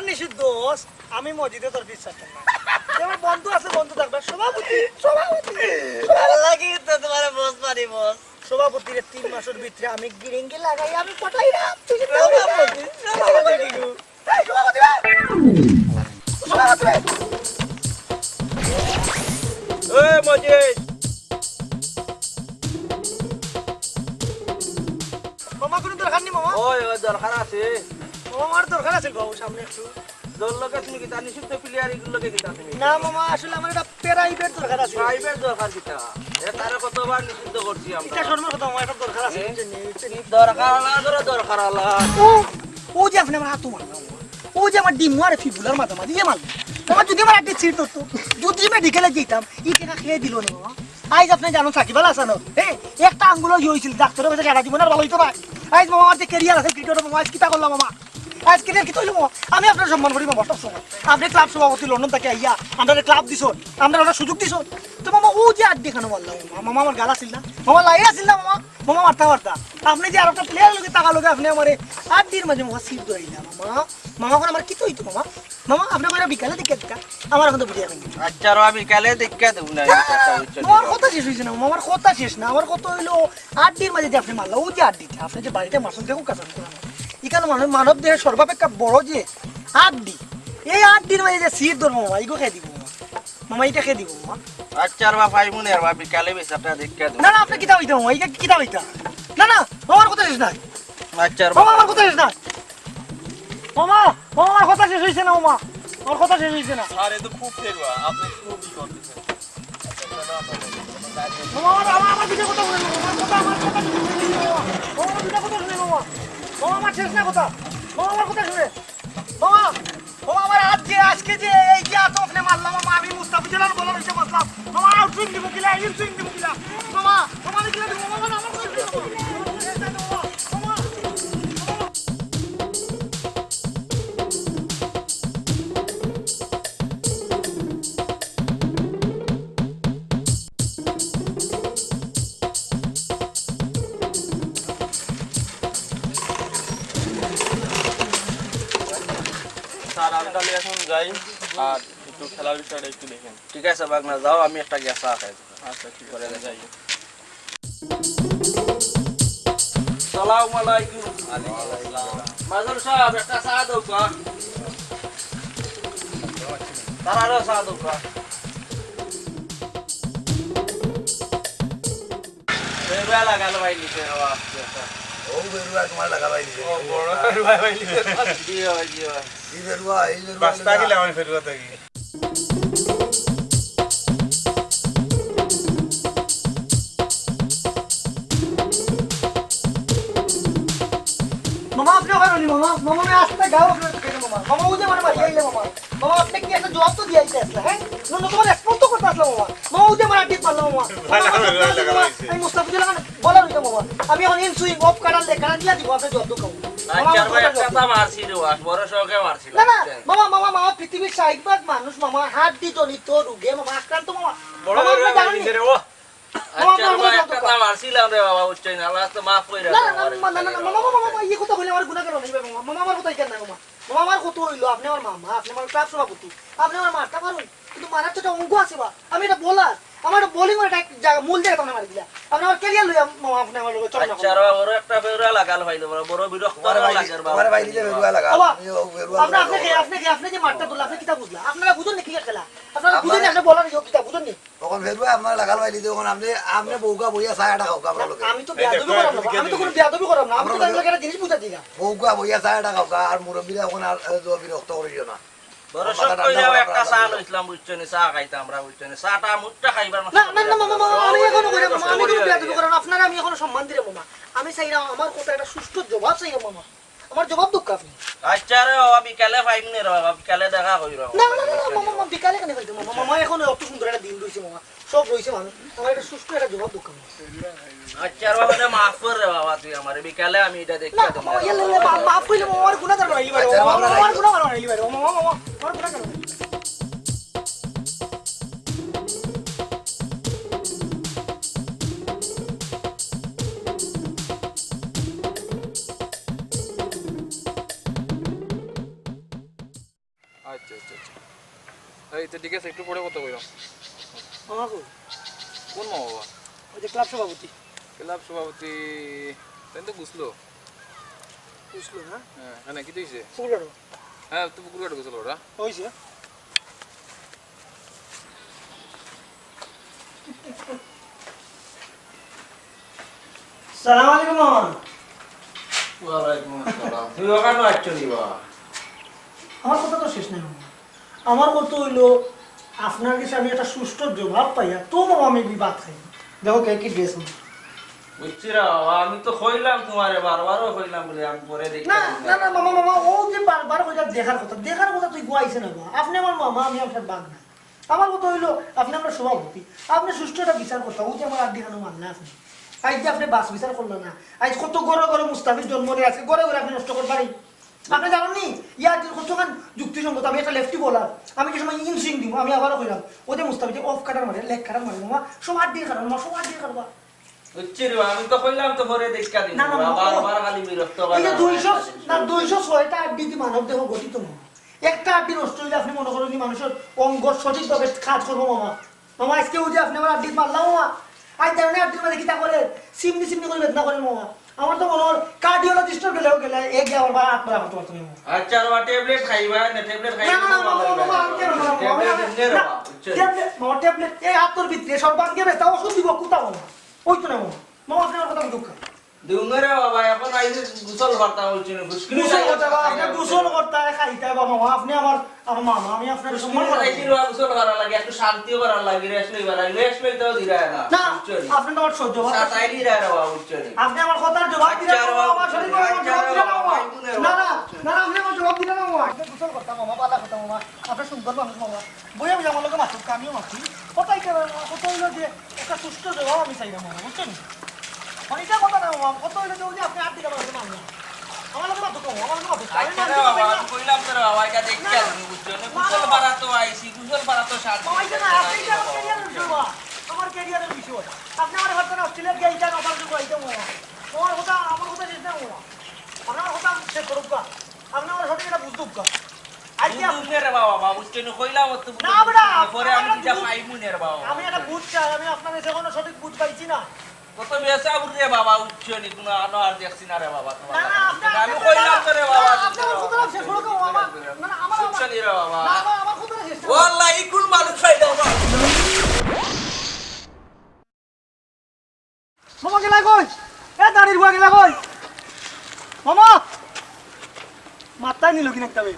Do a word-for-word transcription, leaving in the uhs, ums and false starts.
নিষিদ্ধ বস, আমি মসজিদে তোর পিস ছাড়তাম না। আমার বন্ধু আছে, বন্ধু থাকবে। সভাপতি, সভাপতি, সভাপতি। আল্লাহ কি তো তোমার বস মারি বস। সভাপতিরে তিন মাসের ভিতরে আমি গিরিঙ্গি লাগাই, আমি পটাই না। তুই কি সভাপতি, সভাপতি কি গো? এই সভাপতি রে! সভাপতি রে! এই মজিদ! মামা, কোনো দরকার নি মামা? ওই, ওই, দরকার আছে। মামা, আমার দরকার আছে বাবু, সামনে একটু। দল লোকে তুমি কিতা নিষিদ্ধ প্লেয়ার, এগুলো লোকে কিতা তুমি? না মামা, আসলে আমার একটা প্রাইভেট দরকার আছে। প্রাইভেট দরকার কিতা? এ তারে কতবার নিষিদ্ধ করছি আমরা। এটা শর্মার কথা মামা, একটা দরকার আছে, এ? বুঝছেন নি? দরকার আলা, ধরো দরকার আলা। ও, ও যে আপনি আমার হাতও মারলেন, ও যে আমার ডিম মারে ফিবুলার মাঝে মাঝে যে মারলেন, আমার যদি আমার একটা ছিট ধরতো, যদি মেডিকেলে যেতাম, এই টাকা খেয়ে দিল না মামা। আইজ আপনি জানো সাকিব আল হাসান, এ, একটা আঙ্গুল ইয়ে হয়েছিল, ডাক্তারের কাছে গেড়া জীবন আর ভালো হইতো না। আইজ মামা আমার যে ক্যারিয়ার আছে ক্রিকেটে মামা, আইজ কিতা করলাম মামা? আইজ ক্রিকেট কিতা হইলো মামা? আমি আপনার সম্মান করি মামা সব সময়। আপনি ক্লাব সভাপতি লন্ডন থেকে আইয়া, আমরা ক্লাব দিছন, আমরা ওরা সুযোগ দিছন। তো মামা ও যে আড্ডি কেন মারলাম মামা? মামা আমার গাল আছিল না? মামা লাইন আছিল না মামা? মামা মারতা মারতা। আপনি যে আর একটা প্লেয়ার লোকে টাকা লোকে আপনি আমার আড্ডির মাঝে মামা সিট ধরাইলা মামা। মামা এখন আমার কিতা হইতো মামা? মামা, আপনি কইরা বিকালে দেখে দিতা। আমার এখন তো বুঝে এখন। আচ্ছা, রে, বিকালে দেখে দেব না, এই কথা হচ্ছে না। আমার কথা শেষ হইছে না, মামা, আমার কথা শেষ না। আমার কথা হইলো আড্ডির মাঝে যে আপনি মারলা, ও যে আড্ডিটা, আপনি যে বাড়িতে মারছেন, দেখো কাছে এখানে মানুষ, মানব দেহের সর্বাপেক্ষা বড় যে আড্ডি, এই আড্ডির মাঝে যে সিট ধরবো মামা, ইগো খেয়ে দিব মামা। মামা, এটা খেয়ে দিব মামা। আচ্ছা, রে, পাইমু নে, রে, বিকালে বেচাটা দেখে দেব। না, না, আপনি কিতা হইতা মামা? এটা কিতা হইতা? না, না, মামা, আমার কথা শেষ নাই। আচ্ছা, রে, মামা, আমার কথা শেষ নাই। মামা, মামা, আমার কথা শেষ হইছে না, মামা। আমার কথা শেষ হইছে না। স্যার, এ তো খুব ফেরুয়া, আপনি খুব ই করতেছেন। মামা, আমার, আমার, আমার দুইটা কথা শুনে, মামা, আমার কথা, আমার কথা শুনে, মামা। মামা, আমার দুইটা কথা শুনে, মামা। মামা, আমার শেষ না কথা। মামা, আমার কথা শুনে। মামা, মামা, আমার আজ যে, আজকে যে, এই যে আত আপনি মারলাম, মামা, আমি মুস্তাফিজুর বলার হইতে বসলাম। মামা, আউট সুইং দিব কিলা, ইন সুইং দিব কিলা। মামা, মামা, আমি কিলা দিব, মামা, আমার কথা শুনে, মামা। মামা, মামা। স্যার, আমি তাহলে এখন যাই, আর একটু খেলার বিষয়টা একটু দেখেন। ঠিক আছে, বাগনা, যাও, আমি একটা গেসা খাই। আচ্ছা, ঠিক আছে, যাই। সালাম আলাইকুম। মাজুর সাব, একটা চা দেউক্কা। তারারও চা দেউক্কা। বেরুয়া লাগাল ভাই নিচে রে বাবা। ও বেরুয়া তোমার লাগাল ভাই নিচে। ও বড় বেরুয়া ভাই নিচে। জি ভাই, জি ভাই। এই বেরুয়া, এই বেরুয়া বাস্তা গেলে আমার ফেরুয়া থাকি। মামা, আপনি ওখানে নি, মামা। মামা, আমি আস্তে গাও আপনার কাছে, মামা। মামা, ওই যে মানে মারিয়া আইলে, মামা। মামা, আপনি কি একটা জবাব তো দিয়ে আইতে আসলে, হ্যাঁ? না, না, তোমার রেসপন্স তো করতে আসলে, মামা। মামা, ওই যে আমার আগে পারলো, মামা। মামা, ভালো, আমার ভালো, সত্যি ভালো, মামা, ভালো। আমি মুস্তাফিজুর রহমান বলার হইতো, মামা। আমি এখন ইন সুইং, অফ কাটার, লেখাটা নিয়ে দিব, আপনি জব্দ খাবো। মামা, আচ্ছা, আমার ভাই, কথা একটা জব্দ। তা মারছি রে, ওয়াস, বড় শখে মারছি। না, না, মামা, মামা, মামা, পৃথিবীর ষাট ভাগ মানুষ, মামা, হাড্ডি জনিত রোগে, মামা, আক্রান্ত, মামা। বড় মামা, বড় আপনি জানেন নি? রোগে রে, ও। মামা, আচ্ছা, আমার ভাই, কথা একটা জব্দ। তা মারছিলাম রে বাবা, বুঝছই না, আল্লাহ তো মাফ করে না, না, না, মামা, না, না, মামা, মামা, মামা, এই কথা বলে আমার গুণা কেন নেই, মামা? মামা, আমার কথা এখানে না, মামা। মামা, আমার কথা হইলো, আপনি আমার মামা, আপনি আমার ক্লাব সভাপতি, আপনি আমার মারতে পারুন, কিন্তু মারার তো একটা অঙ্গ আছে বা, আমি এটা বলার, আমার একটা বোলিং, একটা জায়গা মূল জায়গা তো মারি দিলা, আপনি আমার ক্যারিয়ার লইয়া, মামা, আপনি আমার লগে চলনা আচ্ছা, করুন। রে বাবা, বড় একটা বেউরা লাগাল পাইলো, বড়, বড় বিরক্ত তোমার ভাই, লাগার তোমার বাবা। ভাই দিলে বেউরা লাগা। বাবা, আমি ও বেউরা আপনি, লাগা। আপনি কি, আপনি কি, আপনি যে মারটা তুললা, আপনি কিতা বুঝলা? আপনারা বুঝুন না কি খেলা? আপনারা বুঝুন না, আপনারা আপনি বলার ইয়ে কিতা বুঝুন নি? তখন ফেরুয়া আপনারা লাগাল পাইলি, তখন আপনি, আপনি বউকা বইয়া চা এটা খাওকা আপনার লগে। আমি তো বেয়াদবি করলাম না, আমি তো কোনো বেয়াদবি করলাম না, আমি তো আপনার লগে একটা জিনিস বুঝাচ্ছি না। বউকা বইয়া চা এটা খাওকা, আর মুরব্বীরা এখন আর, এ, তো বিরক্ত করিও না। বড় শখ কইরা একটা চা লইছিলাম, বুঝছো নি? চা খাইতাম আমরা, বুঝছো নি? চাটা মুখটা খাইবার মতো না, না, না, মামা, মামা, আমি এখনো করি, মামা, আমি কোনো বেয়াদবি করলাম না, আপনারা আমি এখনো সম্মান দিলাম, মামা। আমি চাইলাম আমার কথা একটা সুষ্ঠু জবাব চাইলাম, মামা। আমার জবাব দেউক্কা আপনি। আচ্ছা রে বাবা, বিকালে পাইমু নে রে বাবা, বিকালে দেখা করি রে বাবা। না, না, না, না, মামা, মামা, বিকালে কেন পাইতো, মামা? মামা, এখন অত সুন্দর একটা দিন রইছে, মামা। সব রইছে, মামা। আমার একটা সুষ্ঠু একটা জবাব দেউক্কা, মামা। আচ্ছা রে বাবা, রে মাফ কর রে বাবা, তুই আমারে। বিকালে আমি এটা দেখি না, মামা, ইয়া, লে, লে, মা-, মাফ কইলে, মামা, আমার গুনাহ ধরো, মামা, আচ্ছা, মামা, মামা, আমার গুনাহ ধরো, মামা। আচ্ছা, আচ্ছা, আচ্ছা। এই তো ঠিক আছে, একটু পরে কথা কইলাম। মামা কই? কোন মামা বাবা? ওই যে ক্লাব সভাপতি। ক্লাব সভাপতি? তাই তো গুছলো। গুছলো না? হ্যাঁ, হ্যাঁ, না, কি দিছে? পুকুর ঘাটো। হ্যাঁ, তো পুকুর ঘাটো গুছলো ওরা। ওই যে। সালাম আলাইকুম মামা। ওয়ালাইকুম আসসালাম। তুমি ওখানে আসছো নি বাবা? আমার কথা তো শেষ নাই মামা। আমার কথা হইলো, আপনার কাছে আমি একটা সুষ্ঠু জবাব পাইয়া তো মামা আমি ভাত খাই। দেখো কে কি ড্রেস। বুঝছি রে বাবা, আমি তো কইলাম তোমারে, বারবারও কইলাম বলে আমি পরে দেখি। না, না, না, মামা, মামা, ও যে বারবার কইলা দেখার কথা, দেখার কথা তুই গুয়াইছে না বাবা। আপনি আমার মামা, আমি আপনার বাগনা। আমার কথা হইলো, আপনি আমরা সভাপতি, আপনি সুষ্ঠু একটা বিচার করতা, ও যে আমার আড্ডি খানো মারলা আপনি। আজ যে আপনি বাস বিচার করলেন না, আজ কত গরো গরো মুস্তাফিজ জন্ম নিয়ে আছে, গরো গরো আপনি নষ্ট করতে পারি। আপনি জানেন নি, ইয়ার দিন কতখান যুক্তিসঙ্গত, আমি একটা লেফটি বলার, আমি কি সময় ইন সুইং দিব, আমি আবারও কইলাম, ও যে মুস্তাফিজ অফ কাটার মারে, লেগ কাটার মারে, মামা, সব আড্ডি খারাপ, মামা, সব আড্ডি খারাপ। বুঝছি রে, আমি তো কইলাম তো পরে দেখা দিন। না, না, না, বারবার খালি বিরক্ত এই যে করা। দুইশো, না, দুইশো ছয়টা আড্ডি দি মানব দেহ গঠিত মামা। একটা আড্ডি নষ্ট হইলে আপনি মনে করেন যে মানুষের অঙ্গ সঠিকভাবে কাজ করবো মামা। মামা, আজকে ওই যে আপনি আমার আড্ডিত মারলাম মামা। আজ জানেন আড্ডির মাঝে কিতা করে? সিমনি সিমনি করে বেদনা করে মামা। আমার তো মনে হয় কার্ডিওলজিস্টর গেলেও গেলে এ গিয়ে আমার বাবা আত্মা রাখতে পারতো না মামা। আচ্ছা, আর ট্যাবলেট খাইবা না? ট্যাবলেট না, খাইবা না, না, না, মামা, মামা, মামা, আমি কেন মামা? ট্যাবলেট না, নিয়ে না, রে বাবা, বুঝছো? ট্যাবলেট, মামা, ট্যাবলেট, এই আত্মর ভিতরে সর্বাঙ্গে ব্যথা, ওষুধ দিব, কোথাও না। ওই তো না মামা। মামা, আপনি আমার কথা বুঝুক। দুঙ্গরে বাবা, এখন আইলে গোসল করতা হইছে না, ফুসকুনি গোসল করতা বাবা, আপনি গোসল করতা, খাইতা বাবা, মামা, আপনি আমার, আমার মামা, আমি আপনার সম্মান করি। গোসল করা লাগে, একটু শান্তি করা লাগে, রেস্ট লইবা লাগে, রেস্ট লইতেও দিরা না, না, বুঝছো নি? আপনি তো আমার সহ্য করতে সাতাই দিরা না বাবা, বুঝছো নি? আপনি আমার কথার জবাব দিলেন আচ্ছা, না, বাবা, আমার শরীর আমার আচ্ছা, জবাব দিলেন না, বাবা, বাবা। না, না, না, আপনি আমার জবাব দিলেন না, বাবা। আপনি গোসল করতা, মামা, বালা কথা, মামা, আপনি সুন্দর মানুষ, মামা। বইয়া বইয়া আমার লগে মাতুক, আমিও মাতি। কথা হইতে পারে না, কথা হইলো যে একটা সুষ্ঠু জবাব আমি চাইলাম, মামা, বুঝছেন? মানে, এটা কথা না, মামা, কথা হইলো যে ওই যে আপনি আর দিকে মারবেন, মামা। আমার লগে মাতুক, মামা, আমার লগে মাতুক। আমি আচ্ছা রে মানতে বাবা, পারি না। আমি কইলাম তো রে বাবা, এটা দেখতে না, না। আসবি, বুঝছো? না, গোসল না। পাড়া তো আইছি, গোসল পাড়া তো সাত মামা, দিন এটা না, ধরে আপনি এটা আমার আইছি। ক্যারিয়ারের বিষয়, বাবা। আমার ক্যারিয়ারের বিষয়। আপনি আমার হাতে না, অস্ট্রেলিয়া গিয়ে এটা না, আমার জন্য আইতে, মামা। আমার কথা, আমার কথা শেষ না, মামা। আপনার কথা শেষ করুক গা। আপনি আমার সঠিক এটা বুঝুক গা। আজকে আপ- বুঝুম রে বাবা, বাবা, বুঝছো নি? কইলাম তো না, বুঝুম। বেটা, পরে আমি আমার দুইটা বুঝ-, পাইমু নে রে বাবা। আমি একটা বুঝ চাই, আমি আপনার কাছে কোনো সঠিক বুঝ পাইছি না। কত বেসা বুঝ রে বাবা, বুঝছো নি? কোনো আনো আর দেখছি না রে বাবা, তোমার না, না, লাগা। আপনি, আমি আপনি, কইলাম তো রে বাবা, না, আপনি আমার কথাটা শেষ করুন, বাবা। না, না, আমার, আমার, বুঝছো নি রে বাবা? না, আমার, আমার কথাটা শেষ করুন। ওয়াল্লাহ, ই কোন মানুষ পাইলাম না। মামা গেলা কই? এ দাড়ির বুয়া গেলা কই? মামা! মাথায় নিল কিনা একটা বে?